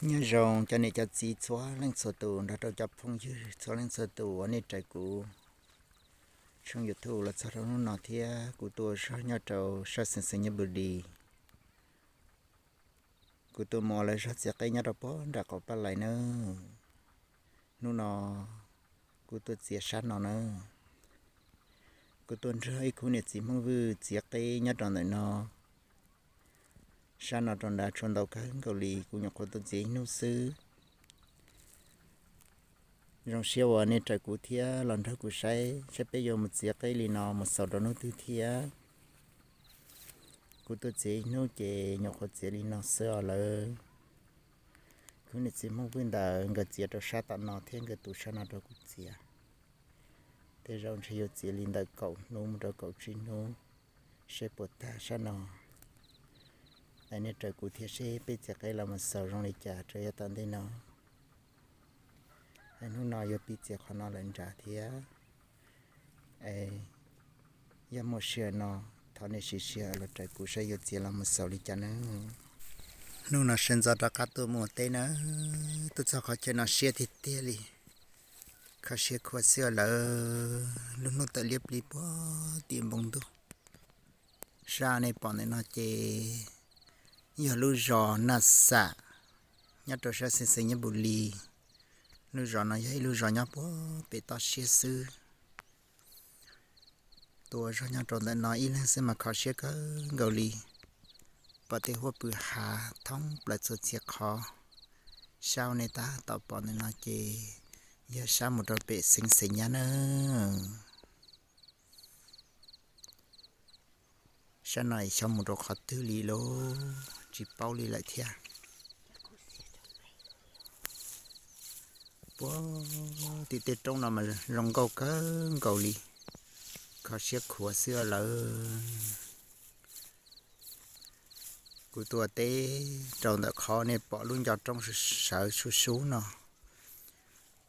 Nyob zoo cov niam cov txiv txhua leej txhua tus nrog rau cov phooj ywg txhua leej txhua tus uas nej raws kuv tshooj YouTube los txog rau hnub no thiab kuv tuaj zog nyob rau sab xeev Xais Nyab Npus Lis. Kuv tuaj mus ua lawv zog txiav qeb nyob rau puag nram qaum Paj Lais nawb. Hnub no kuv tuaj txiav sab no nawb. Kuv tuaj nrog ib khub niam txiv Hmoob Vwj txiav qeb nyob rau ntawm no. Sab no rau nrad tshuav ntau kawg nkaus li, kuv nyuam qhuav tuaj txiav ib hnub xwb. Zoo siab uas nej raws kuv thiab los nrog kuv saib saib peb yuav mus txiav qeb li no mus xaus rau hnub twg thiab. Kuv tuaj txiav ib hnub ces nyuam qhuav txiav li no xwb os lawv. Khub niam txiv Hmoob Vwj ntawd nkawd txiav rau sab tom no thiab nkawd tu sab no rau kuv txiav. Tej zaum ntshe yuav txiav li ntawm kaum hnub mus rau kaum tsib hnub, seb puas tag sab no. Es nej raws kuv thiab seb peb txiav qeb los mus xaus zoo li cas rau yav tom ntej no. Es hnub no yuav pib txiav qhov no lawm nrad thiab. Es yog muaj sij hawm no thov nej siv sij hawm los raws kuv saib yuav txiav los mus xaus li cas nawb. Hnub no sawv ntxov rov qab tuaj mus ua teb nawb, tuaj txog qhov chaw no siab tiag tiag li. Kho siab khuav xwb os lawv, lub hnub tawm liab plig puag tim npoo ntuj. Sab nej pom ntawm no ces yog lub zos Naj Xam, nyob rau sab xeev Xais Nyab Npus Lis. Lub zos no yog ib lub zos nyob puag pem toj siab xwb. Tuaj zog nyob rau ntawm no ib leeg xwb mas kho siab kawg nkaus li. Pom tej huab pw hav thoob plaws txhua txhia qhov. Sab nej tab tom pom ntawm no ces yog sab mus rau pem xeev Xais Nyab nawb. Sab no xyov mus rau qhov twg li lauj, tsis paub li lawm thiab. Puag tim tej roob no mas zoo nkauj kawg nkaus li, kho siab khuav xwb os lawv. Kuv tuaj teb rau ntawm qhov nej pom lub ncov roob sawv sub sub no.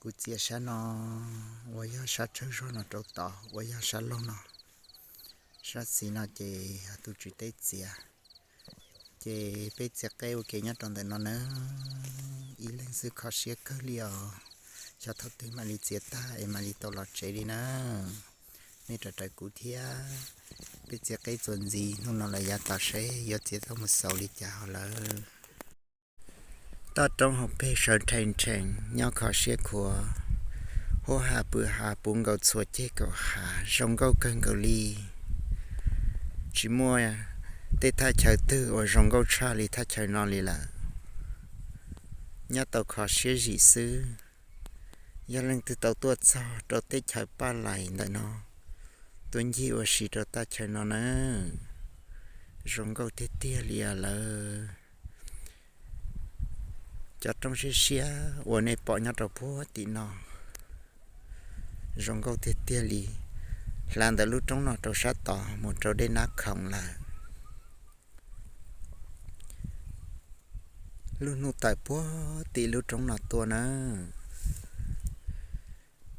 Kuv txiav sab no uas yog sab tsawg zog no rau tod uas yog sab laug no. Sab xis no ces yog tus tswv teb txiav. Ces peb txiav qeb ua ke nyob rau ntawm no nawb, ib leeg xwb kho siab kawg li os. Xyov thaum twg mam li txiav tag es mam li tau los tsev li na. Nej raws raws kuv thiab, peb txiav qeb txuas ntxiv hnub no los yav tas seb yuav txiav tau mus xaus li cas hos lawv. Toj roob hauv pes sawv rhees rhees nyob kho siab khuav, huab ha pw ha puv nkaus txhua ceg kaum hav zoo nkauj kawg nkaus li. Tsis muaj tej thaj chaw twg uas zoo nkauj tshaj li thaj chaw no li lawm. Nyob tau kho siab zim xwb. Yog leej twg tau tuaj txog rau teb chaws Paj Lais ntawm no, tuaj ncig ua si rau thaj chaw no na, zoo nkauj tiag tiag li os lawv. Cov roob siab siab uas nej pom nyob rau puag tim no zoo nkauj tiag tiag li. Hla ntawm lub roob no rau sab tod mus rau dej Nab Khoom lawm. Lub hnub tawm puag tim lub roob no tuaj na.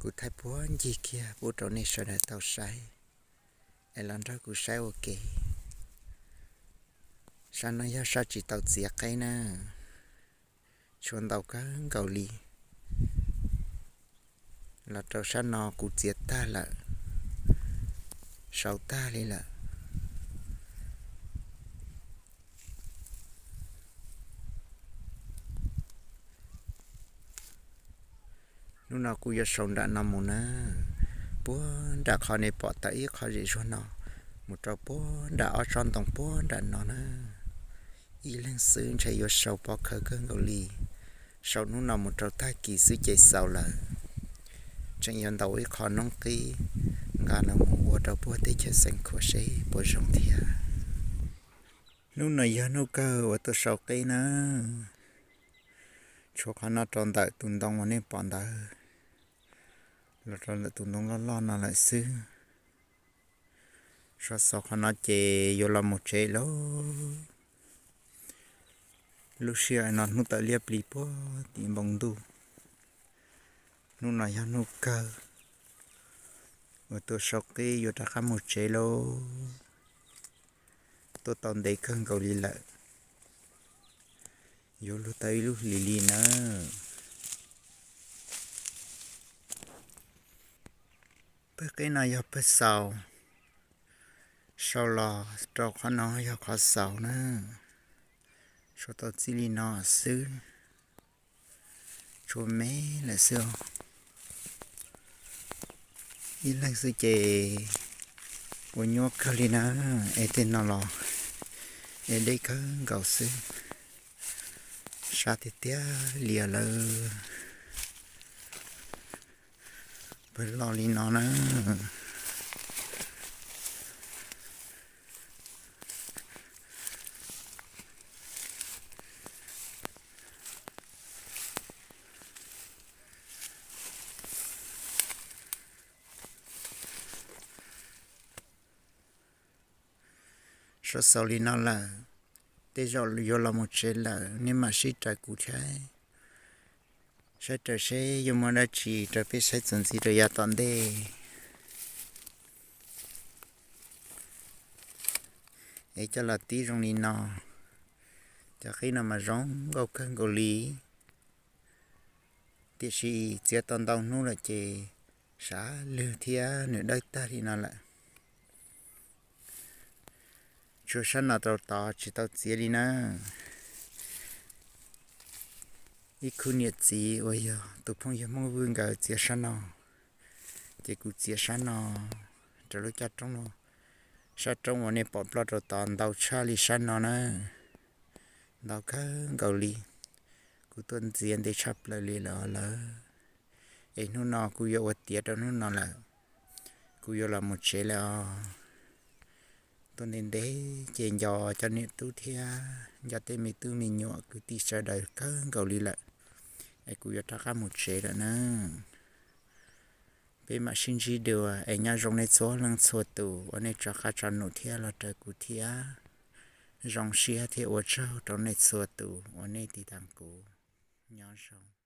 Kuv thaij puag ncig kiag pub rau nej sawv daws tau saib, es los nrog kuv saib ua ke. Sab no yog sab tsis tau txiav qeb na, tshuav ntau kawg nkaus li. Los rau sab no kuv txiav tag lawm, sau tag li lawm. Hnub no kuv yuav sau nram no mus na, puag nram qhov nej pom tawm ib qho zem zuag no, mus rau puag nram ob tsob ntoo puag nram no na. Ib leeg xwb ntshe yuav sau pov khawv kawg nkaus li. Sau hnub no mus rau tag kis xwb ces xaus lawm. Tseem yuav ntaus ib qho noob qib nqa los mus ua rau puag teb chaws Xeev Khuam seb puas zoo thiab. Hnub no yog hnub kawg uas tuaj sau qib na. Tshuav qhov no rau ntawm tus ntoo uas nej pom ntawd, los rau ntawm tus ntoo loj loj no lawm xwb. Sau xaus qhov no ces yuav los mus tsev lauj. Lub sij hawm no hnub tawm liab plis puag tim npoo ntuj. Hnub no yog hnub kawg uas tuaj sau qib yuav rov qab mus tsev lauj. Tuaj tau ntev kawg nkaus li lawm. Yuav luag tau ib lub hlis li nawb. Pawg qib no yog pawg xaus, sau los rau qhov no yog qhov xaus na. Sau tau txij li no xwb, tsuas me lawm xwb os. Ib leeg xwb ces ua nyuaj kawg li na, es tej no los es deb kawg nkaus xwb, sab tiag tiag li lawm. Pawg loj li no na. Sau xaus li no lawm, tej zaum yuav los mus tsev lawm, nej mam sib raws kuv thiab, saib raws seb yuav muaj dab tsi rau peb saib txuas ntxiv rau yav tom ntej. Es coj los tib zoo li no, cov qib no mas zoo nkauj kawg nkaus li. Tiam sis txiav tau ntau hnub lawm ces sab lwg thiab nws dawb tag li no lawm. Tshuav sab no rau tod tsis tau txiav li na. Ib khub niam txiv uas yog tus phooj ywg Hmoob Vwj nkawd txiav sab no, ces kuv txiav sab no rau lub caj roob no. Sab roob uas nej pom ploj rau tod ntau tshaj li sab no na, ntau kawg nkaus li. Kuv tuaj ntxiav ntev tshaj plaws li lawm lawm. Es hnub no kuv yuav ua tiav rau hnub no lawm, kuv yuav los mus tsev lawm os. Tuaj ntev ntev ces nco cov niam tub thiab nco tej me tub me nyuam kwv tij sawv daws kawg nkaus li lawm, es kuv yuav rov qab mus tsev lawm na. Peb mam sib ntsib dua es nyob zoo nej txhua leej txhua tus uas nej tso qab tso num thiab los raws kuv thiab. Zoo siab thiab ua tsaug rau nej txhua tus uas nej tiv tas kuv. Nyob zoo.